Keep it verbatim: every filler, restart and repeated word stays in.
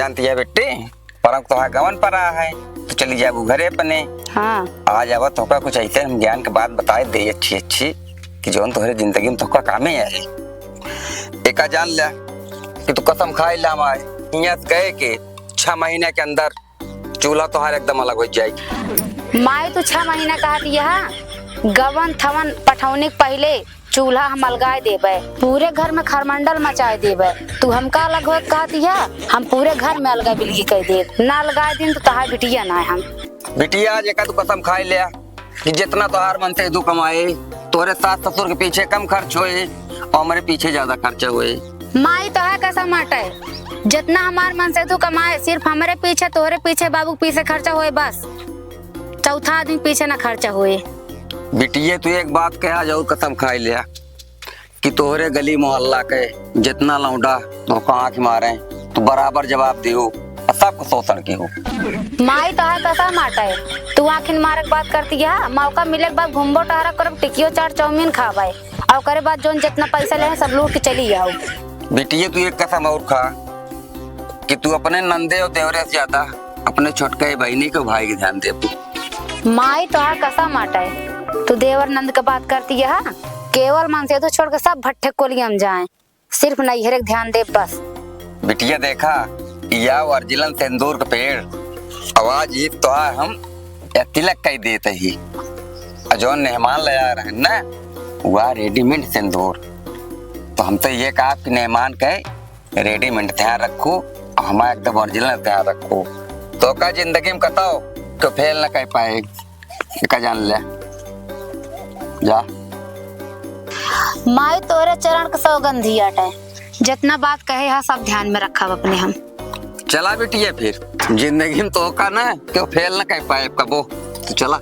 जानती है बेटी, परम तोहार गवन परा है, तो चली जाबू घरे अपने। हाँ। आज आवत होका कुछ ऐसे हम ज्ञान के बात बताए दे अच्छी अच्छी, कि जौन तोहरे जिंदगी में तोहका कामे आए। एका जान ले कि तू कसम खाए ला हमारे, हियां से गए के छह महीने के अंदर चूल्हा तोहार एकदम अलग हो जाई। माई, तू छह महीना कहत यह गवन थवन पठौनी के पहिले चूल्हा हम अलगाए देबे, पूरे घर में खरमंडल मचाए देबे। तू हमका अलग होए कहत यह, हम पूरे घर में अलगा बिलगी कर देब। ना अलगाए दिन तो तहार बिटिया ना है हम। बिटिया, आज एका तू कसम खाए ले कि जितना तोहार मनसेधू कमाए, तोहरे सास ससुर के पीछे कम खर्च होए और हमरे पीछे ज्यादा खर्चा होए। माई, तोहार कसम अटे, जितना हमार मनसेधू कमाए, सिर्फ हमरे पीछे, तोहरे पीछे, बाबू के पीछे खर्चा होए बस, चौथा आदमी के पीछे ना खर्चा होए। बिटिया, तू एक बात कहा, आज और कसम खाए लिया कि तोहरे गली मोहल्ला के जितना लौंडा तोहका आँख मारे, तू बराबर जवाब दियो और सबको शोषण की हो। माई, तोहार कसम अटे, तू आँखिन मारे के बात करती है, मौका मिले के बाद घूमबो टहरा करब, टिकियो चाट चाउमीन खाबे, और ओकरे बाद जौन जितना पैसा ले हैं, सब लूट के चली आओ। बिटिया, तू एक कसम और खा कि तू अपने नंदे और देवरे से ज्यादा अपने छोटके बहिनी के भाई के ध्यान देबू। माई, तोहार कसम अटे, तू देवर नंद के बात करती है, केवल मनसेधू छोड़ के सब भट्ठे कोलियम जाए, सिर्फ नैहरे के ध्यान दे बस। बिटिया देखा, या ओरिजिनल सिंदूर के पेड़, आवाज ई तोहार हम या तिलक कई देत ही। और जौन मेहमान ले आ रहे हैं ना, वह रेडीमेड सिंदूर। तो हम तो ये कहा कि मेहमान के रेडीमेड ध्यान रखो, और हमारा एकदम ओरिजिनल ध्यान रखो। तोहका जिंदगी में कतौ क्यों फेल न कर पाए, एका जान ले। जा। माई, तोरे चरण के सौगंधी अटे, जितना बात कहे हा सब ध्यान में रखब अपने हम। चला बिटिया, फिर जिंदगी में तोहका ना क्यों फेल न कर पाए कबो। तो चला।